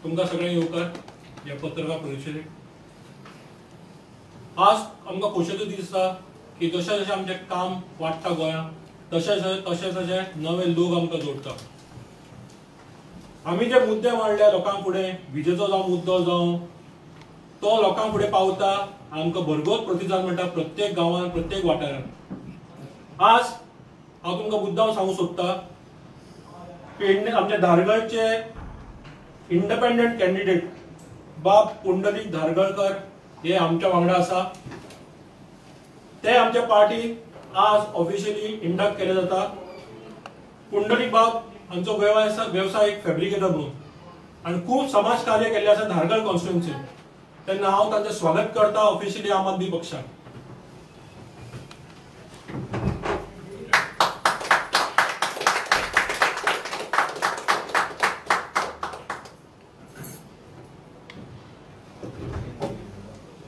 तुमकां सगळ्यांक येवकार ह्या पत्रकार परिशदेक. आज आमकां खोशेचो दीस आसा की जशें जशें आमचें काम वाडटा गोंयांत तशें तशें तशें नवे लोक आमकां जोडटा. आमी जे मुद्दे मांडले लोकां फुडें, विजेचो जावं मुद्दो जावं, तो लोकां फुडें पावता, आमकां भरघोस प्रतिसाद मेळटा प्रत्येक गांवांत, प्रत्येक वाठारांत. आज हांव तुमकां मुद्दाम सांगूंक सोदता, पेडणे आमच्या धारगळचे इंडिपेंडंट कॅन्डिडेट बाब पुंडलीक धारगळकर हे आमच्या वांगडा आसा. ते आमच्या पार्टीक आज ऑफिशियली इंडक्ट केले जाता. पुंडलीक बाब हांचो वेवसाय एक फॅब्रिकेटर म्हणून आनी खूब समाज कार्य केल्ले आसा धारगळ कॉन्स्टिट्युएन्सीन. तेन्ना हांव तांचें स्वागत करता ऑफिशियली आम आदमी पक्षान.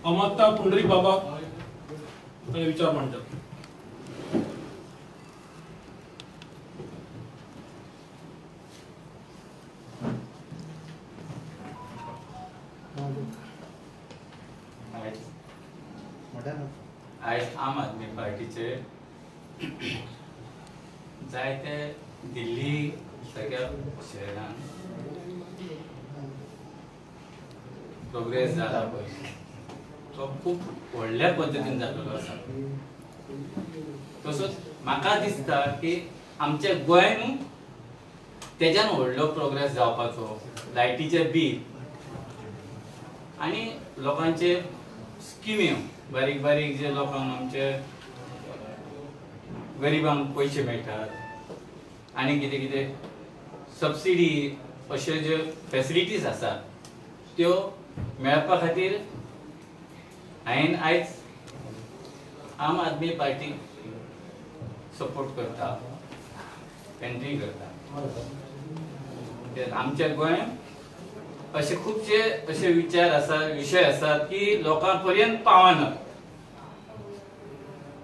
अमत्ता पुंडलीक बाबा विचार मांडतात. आयज आम आदमी पार्टीचे जायते दिल्ली सगळ्या शहरान प्रोग्रेस जाला पळय, तो खूब व्हडल्या पद्दतीन जाल्लो आसा. तसोच म्हाका दिसता की आमच्या गोंयान तेज्यान व्हडलो प्रोग्रेस जावपाचो, लायटीचे बील आनी लोकांचे स्किम्यो बारीक बारीक जे लोकांक आमचे गरिबांक पयशे मेळटात आनी कितें कितें सबसिडी अश्यो ज्यो फेसिलिटीज आसात त्यो मेळपा खातीर हांवें आयज आम आदमी पार्टी सपोर्ट करता, एंट्री करता. आमच्या गोंयांत अशे खुबशे अशे विचार आसा, विशय आसात की लोकां पर्यंत पावना.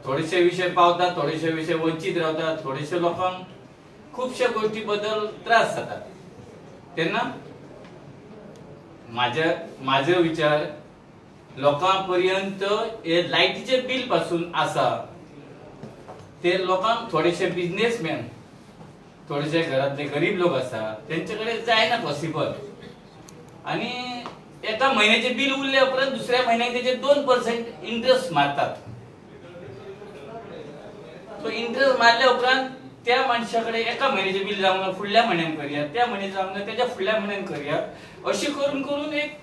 थोडेशे विशय पावतात, थोडेशे विशय वंचीत रावतात, थोडेशे लोकांक खुबश्या गोष्टी बद्दल त्रास जातात. तेन्ना म्हाजे विचार लोकां पर्यंत हे लायटीचे बील पासून आसा ते लोकांक, थोडेशे बिजनेसमॅन, थोडेशे घरांतले गरीब लोक आसा तेंचे कडेन जायना पॉसिबल. आनी एका म्हयन्याचे बील उरल्या उपरांत दुसऱ्या म्हयन्याक तेजे 2% इंट्रस्ट मारतात. तो इंट्रस्ट मारल्या उपरांत त्या मनशा कडेन एका म्हयन्याचें बील जावंक ना फुडल्या म्हयन्यान करया, त्या म्हयन्याक जावंक ना तेच्या फुडल्या म्हयन्यान करया, अशें करून करून एक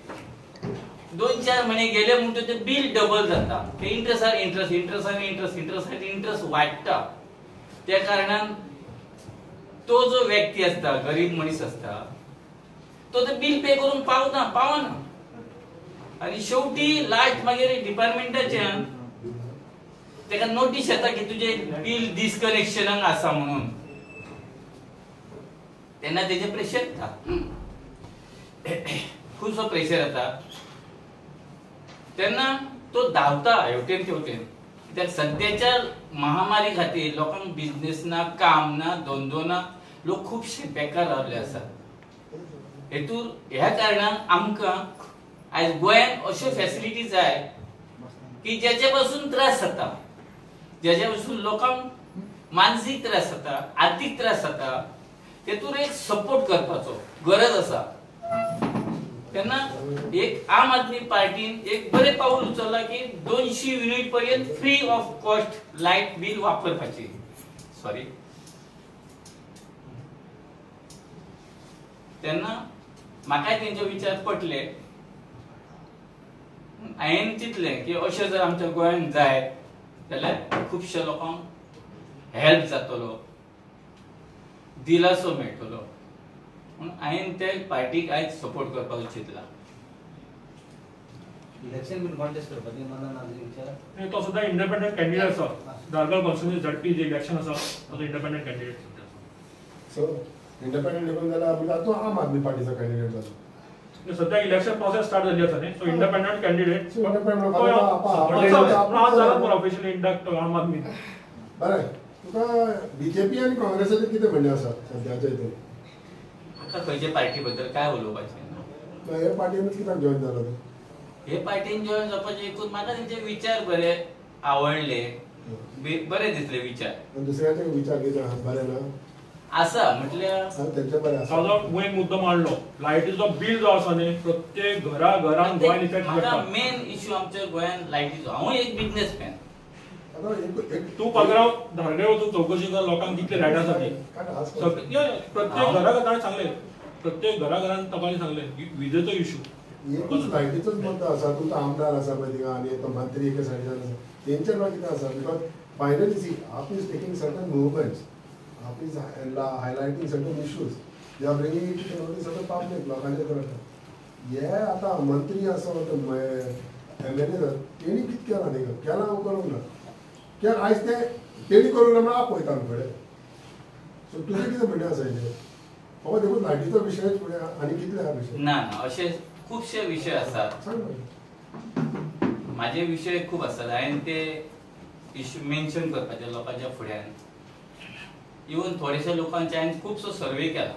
2-4 म्हयने गेले म्हणटकीर तें बील डबल जाता. ते इंट्रस्टार इंट्रस्ट, इंट्रस्टार इंट्रस्ट, इंट्रस्टार इंट्रस्ट वाडटा. त्या कारणान तो जो व्यक्ती आसता, गरीब मनीस आसता, तो ते बील पे करूंक पावना. आनी शेवटी लास्ट मागीर डिपार्टमेंटाच्यान तेका नोटीस येता की तुजें बील डिस्कनेक्शनाक आसा म्हणून. तेन्ना तेजें प्रेशर येता, खुबसो प्रेशर येता. तेन्ना तो धांवता हेवटेन तेवटेन. कित्याक सद्याच्या महामारी खातीर लोकांक बिजनेस ना, काम ना, धंदो ना, लोक खुबशे बेकार रावले आसात. हेतून ह्या कारणान आमकां आयज गोंयांत अश्यो फेसिलिटी जाय की ज्याचे पासून त्रास जाता, ज्याच्या पासून लोकांक मानसीक त्रास जाता, आर्थीक त्रास जाता, तेतून एक सपोर्ट करपाचो गरज आसा. तेन्ना एक आम आदमी पार्टीन एक बरें पावल उचललां की 200 युनिट पर्यंत free of cost light bill वापरपाची. सॉरी, तेन्ना म्हाकाय तेंचे विचार पटले. हांवें चिंतलें की अशें जर आमच्या गोंयांत जाय जाल्यार खुबश्या लोकांक हेल्प जातलो, दिलासो मेळटलो. पूण हांवें ते पार्टीक आयज सपोर्ट करपाक चिंतला. इलेक्शन बीन कॉन्टेस्ट करपाचें मनान आसा विचार. तो सुद्दां इंडिपेंडंट कॅन्डिडेट आसा. धारगळ कॉन्स्टिट्युएन्सी झडपी जे इलेक्शन आसा तो इंडिपेंडंट कॅन्डिडेट. सो इंडिपेंडंट देखून जाल्यार तो आम आदमी पार्टीचो कॅन्डिडेट जालो. सद्या इलेक्शन प्रोसेस स्टार्ट जाल्ली आसा न्ही, so independent candidate officially induct आम आदमी. बरें, तुका बीजेपी आनी काँग्रेसाचें कितें म्हणणें आसा सद्याच्या हितून? आतां खंयचे पार्टी बद्दल काय उलोवपाचें ना. हे पार्टीनच कित्याक जॉईन जालो तूं? हे पार्टीन जॉईन जावपाचे एकूच म्हाका तेंचे विचार बरे आवडले, बरे दिसले विचार. दुसऱ्याचे विचार कितें बरे ना आसा म्हटल्यार तेंचे बरे आसा. मेन मुद्दो मांडलो लायटीचो बिल जो आसा न्ही प्रत्येक घरा घरान गोंयान इफेक्ट करता. मेन इश्यू आमच्या गोंयान लायटीचो. हांव एक बिजनेसमॅन. तूं पात्रांव धारगळे वचून चवकशी कर लोकांक कितले लायट आसा ती. प्रत्येक घरा घरान सांगले, प्रत्येक घरा घरान लोकांनी सांगले विजेचो इश्यू. एकूच लायटीचोच मुद्दो आसा. तुमचो आमदार आसा पळय थिंगा आनी तो मंत्री एके सायडीच्यान आसा तेंचेर कितें आसा because finally see AAP is taking certain movements, AAP is highlighting certain issues, they are bringing it to notice of the public. लोकांचे तर हे आतां मंत्री आसा एमएलए तेणी कितें केलां थिंगा केलां करूंक ना कित्याक आयज ते तेणी करूंक ना म्हणून आप वयता आमकडे. सो तुजें कितें म्हणणें आसा हेजेर? बाबा देखून लायटीचो विशय फुडें आनी कितले आहा विशय? ना ना अशे खुबशे विशय आसात. माझे विशय खूब आसात. हांवें ते इश्यू मेन्शन करपाचे लोकांच्या फुड्यान. इवन थोडेशे लोकांचे हांवें खुबसो सर्वे केला.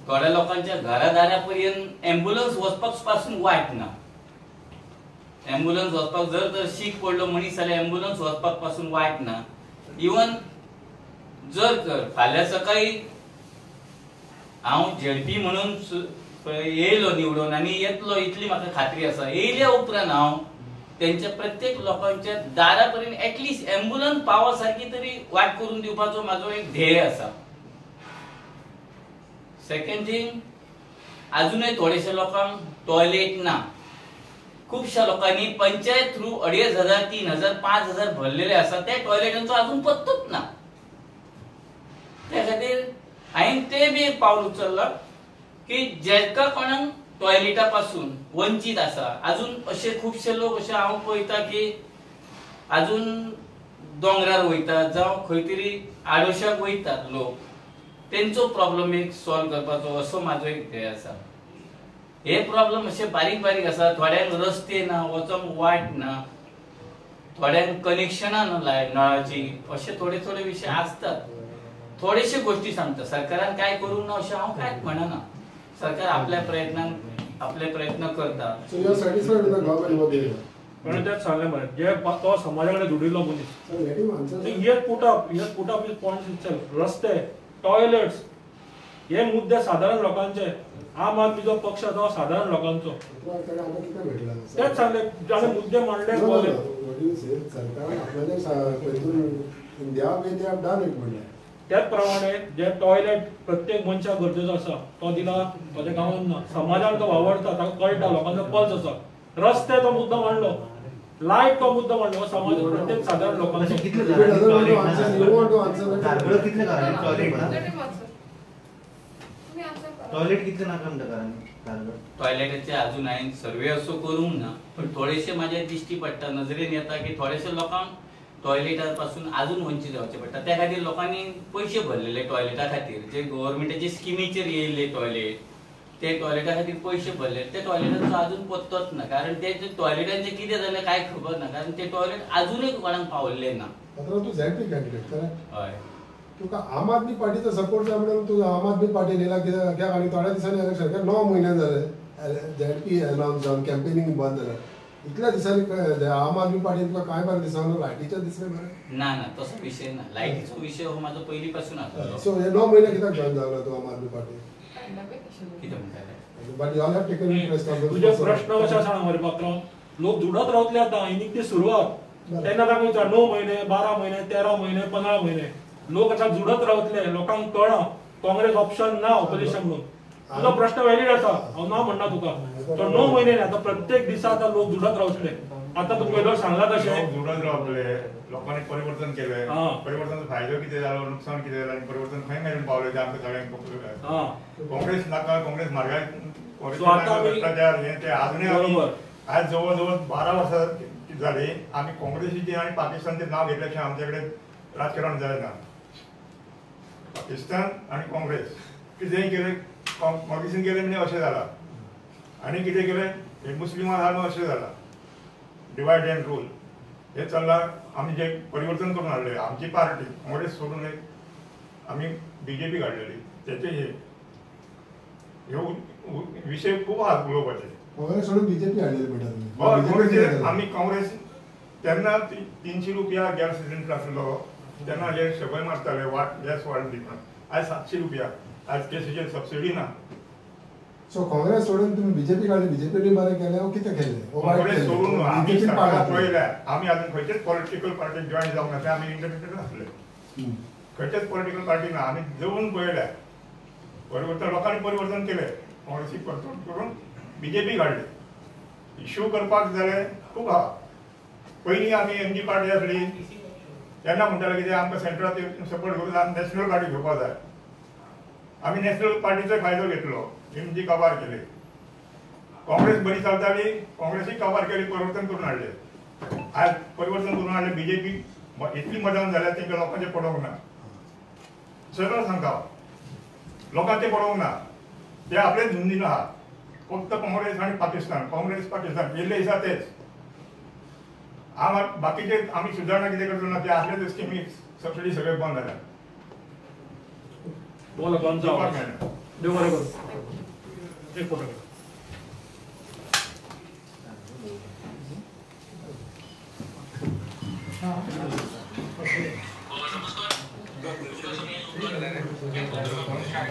थोड्या लोकांच्या घरा दारा पर्यंत एम्बुलन्स वचपाक पासून वाट ना. एम्बुलन्स वचपाक जर तर शीक पडलो मनीस जाल्यार एम्बुलन्स वचपाक पासून वाट ना. इवन जर तर फाल्यां सकाळी हांव झेडपी म्हणून येयलो निवडून आनी येतलो इतली म्हाका खात्री आसा. येयल्या उपरांत हांव तेंच्या प्रत्येक लोकांच्या दारा पर्यंत एटलिस्ट एम्बुलन्स पावा सारकी तरी वाट करून दिवपाचो म्हाजो एक ध्येय आसा. सेकंड थिंग, अजूनय थोडेशे लोकांक टॉयलेट ना. खुबश्या लोकांनी पंचायत थ्रू 2500, 3000, 5000 भरलेले आसा त्या टॉयलेटांचो अजून पत्तोच ना. त्या खातीर हांवें ते बी एक पावल उचललां की जेका कोणाक टॉयलेटा पासून वंचीत आसा. अजून अशे खुबशे लोक अशे हांव पळयता की अजून दोंगरार वयतात जावं खंय तरी आडोशाक वयतात लोक, तेंचो प्रॉब्लम एक सॉल्व करपाचो असो म्हाजो एक ध्येय आसा. हे प्रॉब्लम अशे बारीक बारीक आसा. थोड्यांक रस्ते ना, वचोंक वाट ना, थोड्यांक कनेक्शनां ना नळाची, अशे थोडे थोडे विशय आसतात. थोडेशे गोष्टी सांगता सरकारान काय करूंक ना अशें हांव कांयच म्हणना. सरकार आपल्या प्रयत्नान आपले प्रयत्न करता. So you are satisfied with the government what they do? पण तेच सांगलें मरे जे तो समाजा कडेन जुडिल्लो मनीस. He has put up his points itself. रस्ते, टॉयलेट्स हे मुद्दे साधारण लोकांचे. आम आदमीचो पक्ष आसा साधारण लोकांचो. तेच सांगले जाणे मुद्दे मांडले. सरकारान आपल्याले त्याच प्रमाणे जे टॉयलेट प्रत्येक मनशाक गरजेचो आसा तो दिला ताच्या गांवांत ना. समाजान तो वावरता, ताका कळटा, लोकांचो पल्स आसा. रस्ते तो मुद्दो मांडलो, लायट तो मुद्दो मांडलो. समाज प्रत्येक साधारण लोकांचो. टॉयलेट कितले ना घरांनी? टॉयलेटाचे अजून हांवें सर्वे असो करूंक ना, पण थोडेशे म्हाज्या दिश्टी पडटा, नजरेन येता की थोडेशे लोकांक टॉयलेटा पासून अजून वंचीत जावचें पडटा. त्या खातीर लोकांनी पयशे भरलेले टॉयलेटा खातीर. जे गव्हर्मेंटाचे स्किमीचेर येयल्ले टॉयलेट, ते टॉयलेटा खातीर पयशे भरले. ते टॉयलेटाचो अजून पत्तोच ना, कारण ते टॉयलेटांचे कितें जालें कांय खबर ना, कारण ते टॉयलेट अजूनय कोणाक पावल्ले ना. तूं झेडपी कॅन्डिडेट करेक्ट? हय. तुका आम आदमी पार्टीचो सपोर्ट जाय म्हणून तूं आम आदमी पार्टीन येयला कित्याक? आनी थोड्या दिसांनी इलेक्शन, कित्याक 9 म्हयने जाले झेडपी अनाउन्स जावन कॅम्पेनिंग बंद जालें. इतल्या दिसांनी आम आदमी पार्टीन तुका कांय बरें दिसना? लायटीचें दिसलें बरें? ना ना, तसो विशय ना. लायटीचो विशय हो म्हाजो पयलीं पासून आसा. सो हे 9 म्हयने कित्याक जॉईन जालो तूं आम आदमी पार्टी? कितें म्हणटाले? But you all have taken press conference. तुजे प्रश्न कशे आसा मरे पात्रांव, लोक जुडत रावतले आतां. ही निकती सुरवात. तेन्ना तांकां विचार 9 म्हयने, 12 म्हयने, 13 म्हयने, 15 म्हयने लोक आतां जुडत रावतले. लोकांक कळ्ळां काँग्रेस ऑप्शन ना ऑपोजिशन म्हणून. तुजो प्रश्न व्हॅलीड आसा, हांव ना म्हणना तुका. तो 9 म्हयने न्ही, आतां प्रत्येक दिसा आतां लोक जुडत रावतले. आतां तूं पयलो सांगला तशें जुडत रावतले. लोकांनी परिवर्तन केलें, परिवर्तनाचो फायदो कितें जालो, नुकसान कितें जालें आनी परिवर्तन खंय मेरेन पावलें तें आमकां सगळ्यांक. काँग्रेस नाका, काँग्रेस म्हारगाय, भ्रश्टाचार हें तें आजुनूय. आमी आज जवळ जवळ 12 वर्सां जालीं आमी काँग्रेसीचें आनी पाकिस्तानचें नांव घेतल्या शिवाय आमचे कडेन राजकारण जायना. पाकिस्तान आनी काँग्रेस कितेंय केलें, काँग्रेसीन केलें म्हणजे अशें जालां आनी कितें केलें हे मुस्लिमान आहा म्हणून अशें जालां. डिवायड एंड रूल हे चल्लां. आमी जे परिवर्तन करून हाडलें आमची पार्टी काँग्रेस सोडून एक आमी बीजेपी काडलेली, तेचे हे ह्यो विशय खूब आहात उलोवपाचे. काँग्रेस सोडून बीजेपी हाडलेली म्हणटा. आमी काँग्रेस तेन्ना 300 रुपया गॅस सिलिंडर आसलो तेन्ना हे शबय मारताले वाट गॅस वाडली म्हणून. आज 700 रुपया, आज गॅसीचेर सबसिडी ना. सो काँग्रेस सोडून तुम्ही बीजेपी काडली, बीजेपी बरें केलें कितें केलें? काँग्रेस सोडून आमी सरकार पळयल्या, आमी अजून खंयचेच पॉलिटिकल पार्टीक जॉयन जावंक ना, आमी इंडिपेंडंट आसले, खंयचेच पॉलिटिकल पार्टी ना. आमी जवळून पळयल्या परिवर्तन, लोकांनी परिवर्तन केलें, काँग्रेसीक परतून करून बीजेपी काडली. इश्यू करपाक जाले खूब आहा. पयलीं आमी एमजी पार्टी आसली तेन्ना म्हणटाले कितें आमकां सेंट्रलाक सपोर्ट करून आमी नॅशनल पार्टी घेवपाक जाय. आमी नॅशनल पार्टीचो फायदो घेतलो, एमजी काबार केले. काँग्रेस बरी चलताली, काँग्रेसीक काबार केली, परिवर्तन करून हाडले. आज परिवर्तन करून हाडले, बीजेपी इतली मदान जाल्या तेंकां लोकांचें पडोवंक ना. सरळ सांगता, लोकांचें पडोवंक ना, ते आपलेच धुंदीन आहा. फक्त काँग्रेस आनी पाकिस्तान, काँग्रेस पाकिस्तान येयल्ले दिसा तेच. आम बाकीचे आमी सुदारणा कितें करचो ना, ते आसले ते स्किमी सबसिडी सगळे बंद जाल्या.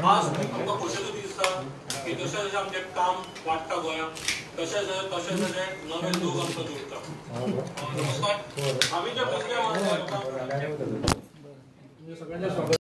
आज आमकां खोशेचो दीस आसा की जशें जशें आमचें काम वाडटा गोंयांत तशें तशें तशें नवे लोक आमकां जोडटा. नमस्कार. आमी जे बसले सगळ्यांचें स्वागत.